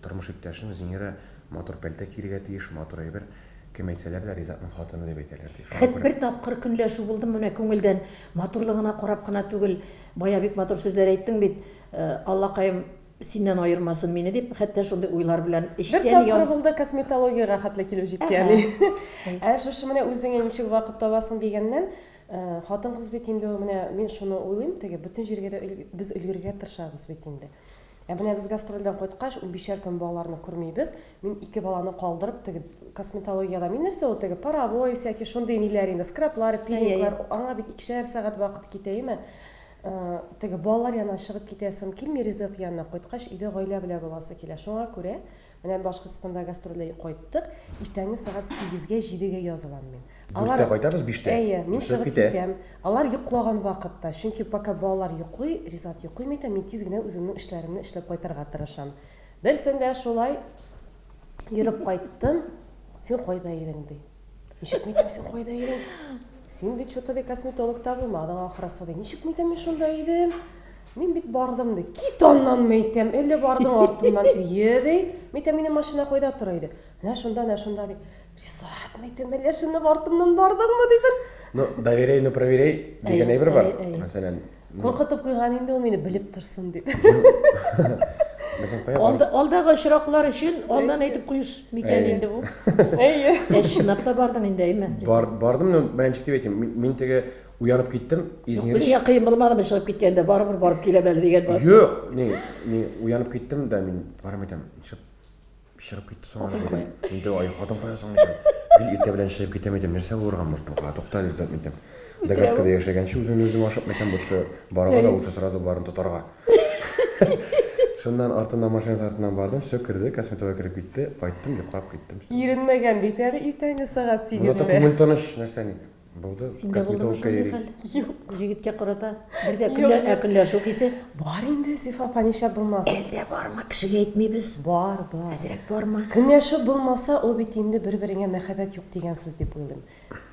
тормыш иптәшең Зинира матур пәлтә киергә тиеш, матур әйбер. Кем әйтсәләр дә, Ризатның хатыны дип әйтәләр, ди. Хет бер тапкыр көнләшү булдымы менә күңелдән, матурлыгына карап кына түгел, бая бик матур сүзләр әйттең бит, Аллакаем синнән аермасын мине дип, хәтта шундый уйлар белән эчтән Бер тапкыр булды, косметологиягә хәтле килеп җиткән. Ә шушы менә үзеңә ничек вакыт табасың дигәннән, Хатын-кыз бит инде ул, менә мин шуны уйлыйм, теге бөтен җиргә дә без өлгерергә тырышабыз бит инде. Ә менә без гастрольдән кайткач, унбишәр көн балаларны күрмибез. Мин ике баланы калдырып, теге косметологиядә мин нәрсә ул теге паровой всякий шундый ниләр инде, скраблар, пилинглар, аңа бит икешәр сәгать вакыт китә, әйме? Теге балалар янына чыгып китәсем килми, Ризат янына кайткач, өйдә гаилә белән буласы килә. Шуңа күрә Менә Башкортстанда гастрольдә кайттык, иртәнге сәгать сигезгә, җидегә язылам мин. Алар Дүрттә кайтабыз, биштә. Әйе, мин чыгып китәм. Алар йоклаган вакытта, чөнки пока балалар йоклый, Ризат йоклый, мин әйтәм, мин тиз генә үземнең эшләремне эшләп кайтырга тырышам. Берсендә шулай йөреп кайттым. Син кайда идең, ди. Ничек мин әйтәм, син кайда идең? Син ди, что-то ди, косметологта булмадың ахрысы ди. Ничек мин әйтәм, мин шунда идем. Мин бит бардым ди. Кит аннан, мин әйтәм, әллә бардың артымнан. Әйе ди. Мин әйтәм, минем машина кайда тора иде? Менә шунда, менә шунда ди. Ризат, мин әйтәм, әллә чынлап артымнан бардыңмы димен. Ну, доверяй, но проверяй дигән әйбер бар. Мәсәлән, Куркытып куйган инде ул мине, белеп торсын дип. Алда, алдагы очраклар өчен алдан әйтеп куеш микән инде бу? Әйе. Ә чынлап та бардың инде, әйме? Бар, бардым, но менә ничек дип әйтим, мин, мин теге уянып киттем, Измир. Үзеңә кыен булмадымы чыгып киткәндә, барыбер барып киләм әле дигән бар. Юк, ни, ни, уянып киттем дә мин барып әйтәм, нишләп Чыгып китте соң әле бүген. Инде ай хатын кая соң икән? Гел иртә белән чыгып китәм әйтәм, нәрсә булырга может бу? Тукта әле Ризат әйтәм. Догадкада яшәгәнче үзеңне үзең ашап әйтәм, лучше барырга да лучше сразу барын тотарга. Шуннан артыннан машинасы артыннан бардым, все керде, косметология кереп китте, кайттым, йоклап киттем. Иренмәгән бит әле иртәнге сәгать Зато сигездә. күңел тыныч, нәрсә ник. Булды, Синдә булдымы косметологка шундый йөри. хәл? Юк. Җегеткә карата бер дә Юк, көнлә, ә юк. көнләшү хисе? Бар инде, Зифа апа, нишләп булмасын? Әлдә бармы? Кешегә әйтмибез. Бар, бар. Әзрәк бармы? Көнләшү булмаса, ул бит инде бер-береңә мәхәббәт юк дигән сүз дип уйлыйм.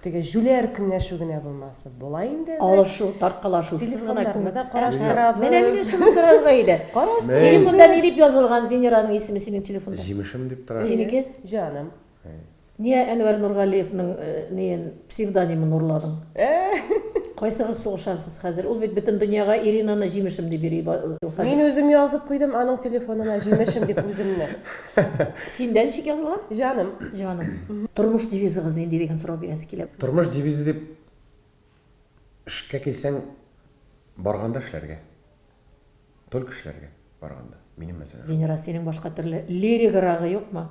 Теге җүләр көнләшү генә булмаса, була инде әзрәк. Алышу, тарткалашусыз гына Телефоннарны күңел. да караштырабыз. Менә менә шуны сорарга иде. Караштырабыз. Телефонда ни дип язылган Зинираның исеме синең телефонда? Җимешем дип тора. Синеке? Җаным. Ния Әнвәр Нургалиевның ниен, псевдонимын урладың? Кайсыгыз сугышасыз хәзер? Ул бит бөтен дөньяга Иринаны җимешем дип йөри хәзер. Мин үзем язып куйдым аның телефонына җимешем дип үземне. Синдә ничек язылган? Җаным. Җаным. Тормыш девизыгыз нинди дигән сорау бирәсе килә. Тормыш девизы дип эшкә килсәң, барганда эшләргә. Только эшләргә барганда. Минем мәсәлән. Зинира, синең башка төрле лиригырагы юкмы?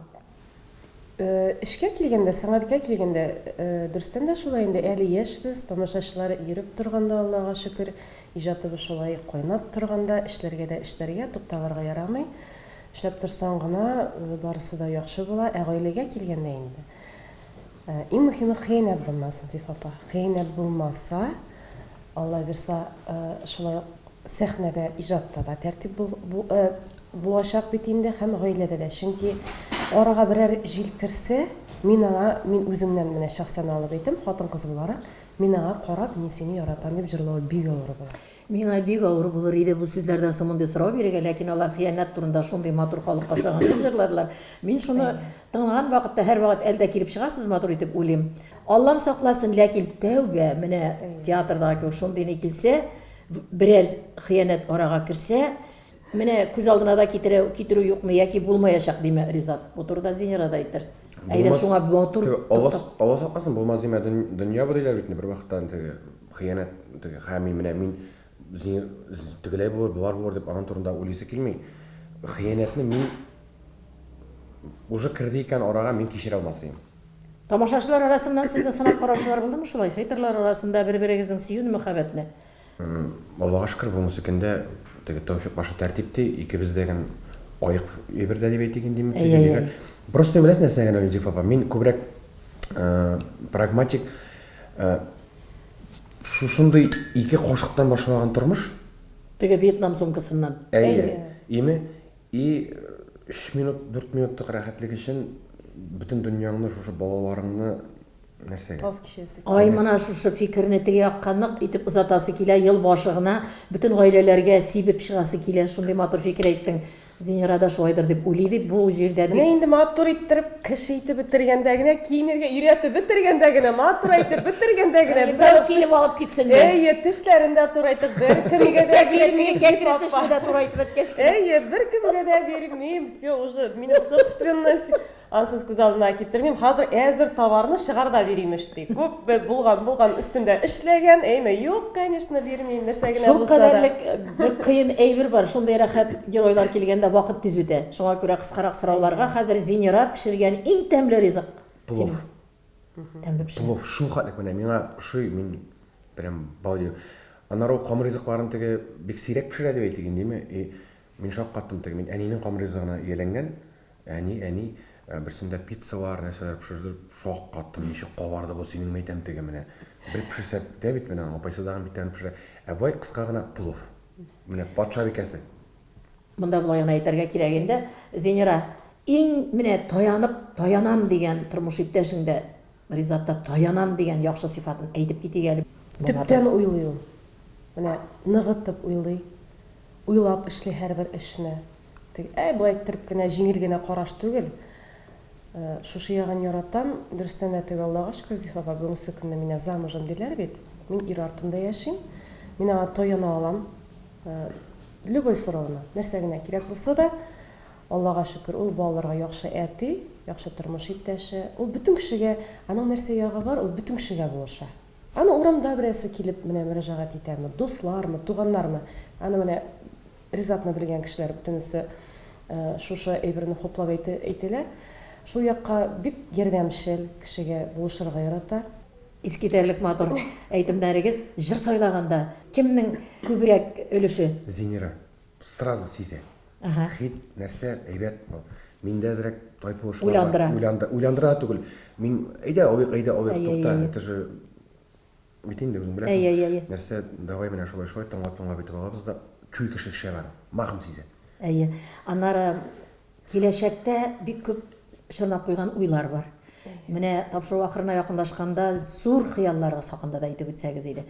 Эшкә килгәндә, сәнгатькә килгәндә, дөрестән дә шулай инде, әле яшьбез, тамашачылар йөреп торганда, Аллага шөкер, иҗатыбыз шулай кайнап торганда, эшләргә дә эшләргә, тукталырга ярамый. Эшләп торсаң гына, барысы да яхшы була. Ә гаиләгә килгәндә инде, иң мөһиме хыянәт булмасын, Зифа апа. Хыянәт булмаса, Алла бирса, шулай ук сәхнәдә, иҗатта да тәртип булачак бит инде һәм гаиләдә дә. Чөнки арага берәр җил керсә, мин аңа, мин үземнән менә шәхсән алып әйтәм, хатын-кыз буларак, мин аңа карап, мин сине яратам дип җырлавы бик авыр була. Миңа бик авыр булыр иде бу сүзләрдән соң мондый сорау бирергә, ләкин алар хыянәт турында шундый матур халыкка ошаган сүз җырладылар. Мин шуны тыңлаган вакытта һәрвакыт әлдә килеп чыгасыз матур итеп уйлыйм. Аллам сакласын, ләкин тәүбә, менә театрдагы кебек шундый ни килсә, берәр хыянәт арага керсә, менә күз алдына да китерә, китерү юкмы яки булмаячак диме Ризат? Бу турыда Зинира да әйтер. Әйдә Булмас, шуңа матур теге Алла, туктап. Алла сакласын, булмас димә, дөнья бу диләр бит инде, бер вакыттан теге хыянәт, теге хә мин менә мин Зинир тегеләй булыр, болар булыр дип аның турында уйлыйсы килми. Хыянәтне мин уже керде икән арага, мин кичерә алмас идем. Тамашачылар арасыннан сезне сынап караучылар булдымы шулай? Хейтерлар арасында бер-берегезнең сөюне, мәхәббәтне? Аллага шөкер, бүгенге көндә теге тәүфик башы тәртип ди, икебез дә гел аек әйбердә дип әйтик инде. Әйе, әйе. Просто беләсең нәрсә генә, Зифа апа, мин күбрәк прагматик, шушындый ике кашыктан башлаган тормыш. Теге Вьетнам сумкасыннан. Әйе. Име? И 3 минут, 4 минутлык рәхәтлек өчен бөтен дөньяңны, шушы балаларыңны нәрсәгә? Таз кичәсе. Ай, менә шушы фикерне теге якка нык итеп озатасы килә, ел башы гына бөтен гаиләләргә сибеп чыгасы килә, шундый матур фикер әйттең. Зинира да шулайдыр дип уйлый дип, бу җирдә Менә бик. инде матур иттереп, кеше итеп бетергәндә генә, киенергә өйрәтеп бетергәндә генә, матур әйтеп бетергәндә генә, без Берәү аны килеп теш... алып китсенме? Әйе, тешләрен дә турайтып, беркемгә дә Кәкре, теге бирмим, кәкре Зифа тешне апа. дә турайтып беткәч кенә. Әйе, беркемгә дә бирмим, все, уже минем собственность. Ансыз күз алдына китермим. Хәзер әзер товарны чыгар да бир, имеш, ди. Күп булган, булган өстендә эшләгән, әйме, юк, конечно, бирмим, нәрсә генә Шул булса да. кадәрлек бер кыен әйбер бар, шундый рәхәт геройлар килгәндә вакыт тиз үтә. Шуңа күрә кыскарак сорауларга хәзер Зинира пешергән иң тәмле ризык. Плов. Тәмле пешерә. Плов шул хәтлек менә миңа ошый, мин прям балдею. Аннары ул камыр ризыкларын теге бик сирәк пешерә дип әйтик инде, име? И мин шаккаттым теге, мин әнинең камыр ризыгына ияләнгән. Әни, әни, берсендә пиццалар, нәрсәләр пешерде, шаккаттым, ничек кабарды бу синең, мәйтәм теге менә. Бер пешерсә бетә бит менә, апайсы тагын бик тәмле пешерә. Ә болай кыска гына плов. Менә патшабикәсе. Монда болай гына әйтергә кирәк инде, Зинира, Иң менә таянып, таянам дигән тормыш иптәшеңдә, Ризатта таянам дигән яхшы сыйфатын әйтеп китик әле. Төптән уйлый ул. Менә ныгытып уйлый. Уйлап эшли һәрбер эшне. Теге, әй, болай иттереп кенә, җиңел генә караш түгел. Шушы ягын яратам. Дөрестән дә, теге Аллага шөкер, Зифа апа, бүгенге көнне мине замужем диләр бит. Мин ир артында яшим. Мин аңа таяна алам. Любой сорауны, нәрсә генә кирәк булса да, Аллага шөкер, ул балаларга яхшы әти, яхшы тормыш иптәше. Ул бөтен кешегә, аның нәрсә ягы бар, ул бөтен кешегә булыша. Аны урамда берәрсе килеп менә мөрәҗәгать итәме, дуслармы, туганнармы, аны менә Ризатны белгән кешеләр бөтенесе шушы әйберне хуплап әйтелә. Шул якка бик ярдәмчел, кешегә булышырга ярата. Искитәрлек матур әйтемнәрегез. Җыр сайлаганда кемнең күбрәк өлеше? Зинира сразу сизә. Хит, нәрсә, әйбәт бу. Миндә әзрәк тайпылышлар бар. Уйландыра. Уйландыра, уйландыра түгел. Мин, әйдә алыйк, әйдә алыйк, тукта, это же Бит инде үзең беләсең. Әйе, әйе, әйе. Нәрсә, давай менә шулай шулай тыңлап-тыңлап итеп алабыз да, чуй кеше шәп аны, махом сизә. Әйе. Аннары киләчәктә бик күп чорнап куйган уйлар бар. Менә тапшыру ахырына якынлашканда зур хыялларыгыз хакында да әйтеп үтсәгез иде.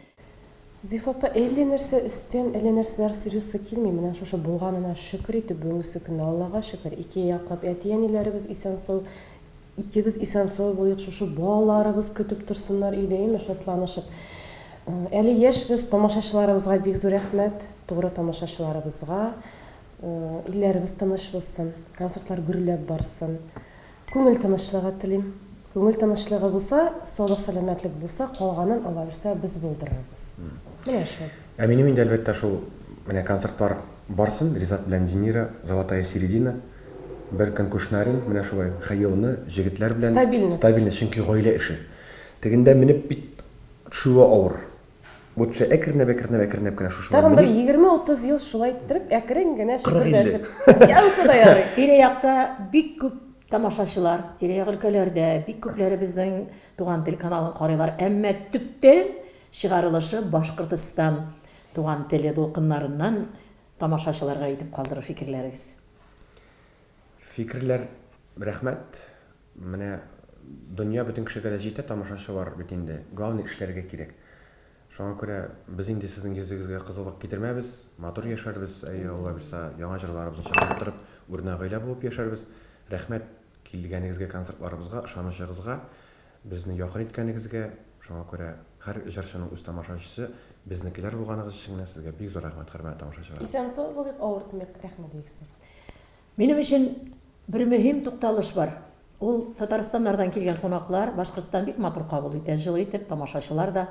Зифа апа, әллә нәрсә өстән, әллә нәрсәләр сөйлисе килми. Менә шушы булганына шөкер итеп, бүгенгесе көнне Аллага шөкер, ике яклап әти-әниләребез исән-сау, Икебез исән-сау булыйк, шушы балаларыбыз көтеп торсыннар өйдә, әйеме, шатланышып. Әле яшьбез, тамашачыларыбызга бик зур рәхмәт, тугры тамашачыларыбызга. Илләребез тыныч булсын, концертлар гөрләп барсын. Күңел тынычлыгы телим. Күңел тынычлыгы булса, саулык-сәламәтлек булса, калганын, Алла бирсә, без булдырырбыз. Менә шул. Ә минем инде, әлбәттә, шул менә концертлар барсын, Ризат белән Зинира, Золотая середина. Бер көн Кушнарин, менә шулай, хәелны, җегетләр белән. Стабильность. Стабильность, чөнки гаилә эше. Тегендә менеп бит төшүе авыр. Лучше әкренләп, әкренләп, әкренләп кенә шушылай Тагын бер менеп. 20-30 ел шулай иттереп, әкрен генә 40-50. шөкердәшеп. Янсы да ярый. Тирә-якта бик күп тамашачылар, тирә-як өлкәләрдә бик күпләре безнең Туган тел каналын карыйлар. Әмма төптән чыгарылышы Башкортстан Туган теле дулкыннарыннан тамашачыларга әйтеп калдырыр фикерләрегез. Фикерләр, рәхмәт. Менә дөнья бөтен кешегә дә җитә, тамашачылар бит инде. Главный эшләргә кирәк. Шуңа күрә без инде сезнең йөзегезгә кызыллык китермәбез, матур яшәрбез, әйе, Алла бирса, яңа җырларыбызны чыгарып торып, үрнәк гаилә булып яшәрбез. Рәхмәт килгәнегезгә концертларыбызга, ышанычыгызга. Безне якын иткәнегезгә, шуңа күрә һәр җырчының үз тамашачысы, безнекеләр булганыгыз өчен генә сезгә бик зур рәхмәт, хөрмәтле тамашачылар. Исән-сау булыйк, авыртмыйк, рәхмәт егезгә. Минем өчен бер мөһим тукталыш бар. Ул Татарстаннардан килгән кунаклар, Башкортстан бик матур кабул итә, җылы итеп, тамашачылар да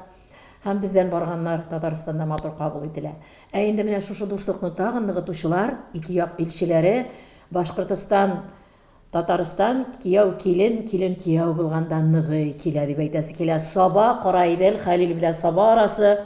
һәм бездән барганнар Татарстанда матур кабул ителә. Ә инде менә шушы дуслыкны тагын ныгытучылар, ике як илчеләре, Башкортстан Татарстан кияү-килен, килен-кияү булганда ныгый килә дип әйтәсе килә. Саба, Караидел, Хәлил белән Саба арасы.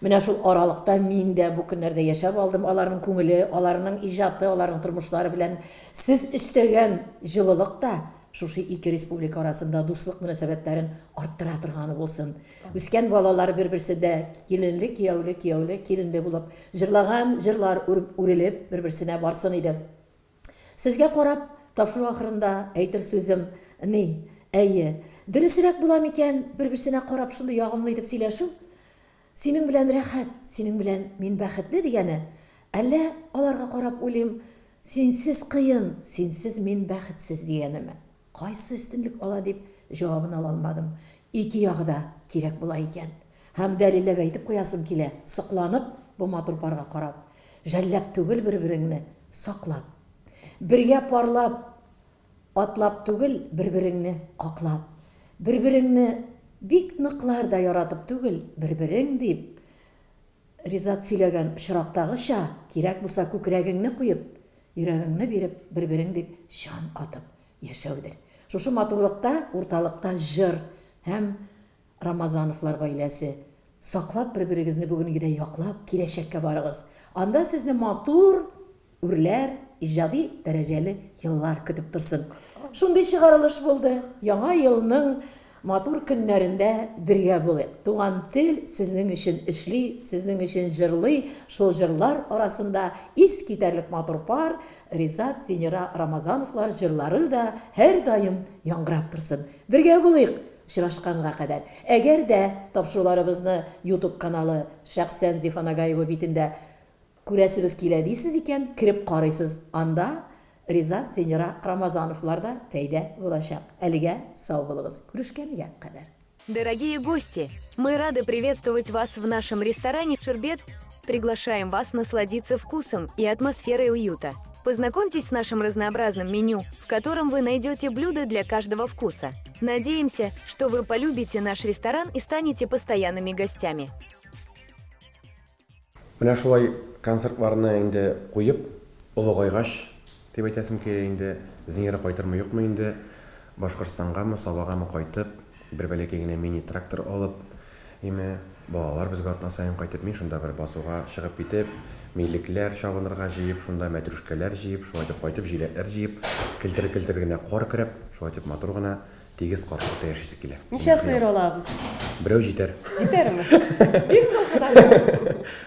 Менә шул аралыкта мин дә бу көннәрдә яшәп алдым. Аларның күңеле, аларның иҗаты, аларның тормышлары белән сез өстәгән җылылык та шушы ике республика арасында дуслык мөнәсәбәтләрен арттыра торганы булсын. Үскән балалар бер-берсе дә киленле, кияүле, кияүле, киленле булып, җырлаган җырлар үрелеп бер-берсенә барсын иде. Сезгә карап, тапшыру ахырында әйтер сүзем, ни, әйе, дөресрәк була микән бер-берсенә карап шундый ягымлы итеп сөйләшү? Синең белән рәхәт, синең белән мин бәхетле дигәне, әллә аларга карап уйлыйм, синсез кыен, синсез мин бәхетсез дигәнеме? Кайсы өстенлек ала дип җавабын ала алмадым. Ике ягы да кирәк була икән. Һәм дәлилләп әйтеп куясым килә, сокланып бу матур парга карап, жәлләп түгел бер-береңне, саклап. Бергә парлап атлап түгел, бер-береңне аклап. Бер-береңне бик ныклар да яратып түгел, бер-берең дип, Ризат сөйләгән очрактагыча, кирәк булса күкрәгеңне куеп, йөрәгеңне биреп, бер-берең дип җан атып яшәүдер. Шушы матурлыкта, урталыкта җыр һәм Рамазановлар гаиләсе. Саклап бер-берегезне бүгенгедәй яклап, киләчәккә барыгыз. Анда сезне матур Үрләр, иҗади дәрәҗәле еллар көтеп торсын. Шундый чыгарылыш булды. Яңа елның матур көннәрендә бергә булыйк. Туган тел сезнең өчен эшли, сезнең өчен җырлый. Шул җырлар арасында искитәрлек матур пар Ризат, Зинира Рамазановлар җырлары да һәрдаим яңгырап торсын. Бергә булыйк! Очрашканга кадәр. Әгәр дә тапшыруларыбызны YouTube каналы шәхсән Зифа Нагаева битендә күрәсебез килә дисез икән, кереп карыйсыз. Анда Ризат, Зинира Рамазановлар да пәйда булачак. Әлегә сау булыгыз. Күрешкәнгә кадәр. Дорогие гости, мы рады приветствовать вас в нашем ресторане «Шербет». Приглашаем вас насладиться вкусом и атмосферой уюта. Познакомьтесь с нашим разнообразным меню, в котором вы найдете блюда для каждого вкуса. Надеемся, что вы полюбите наш ресторан и станете постоянными гостями. Менә шулай концертларны инде куеп, олыгайгач, дип әйтәсем килә инде, Зинира кайтырмы, юкмы инде, Башкортстангамы, Сабагамы кайтып, бер бәләкәй генә мини-трактор алып, име, балалар безгә атна саен кайтып, мин шунда бер басуга чыгып китеп, милекләр чабынырга җыеп, шунда мәтрүшкәләр җыеп, шулай итеп кайтып, җиләкләр җыеп, келтер-келтер генә кар көрәп, шулай итеп матур гына Тигез картлыкта яшисе килә. Ничә сыер алабыз? Берәү җитәр. Җитәрме? Бирсен Ходай.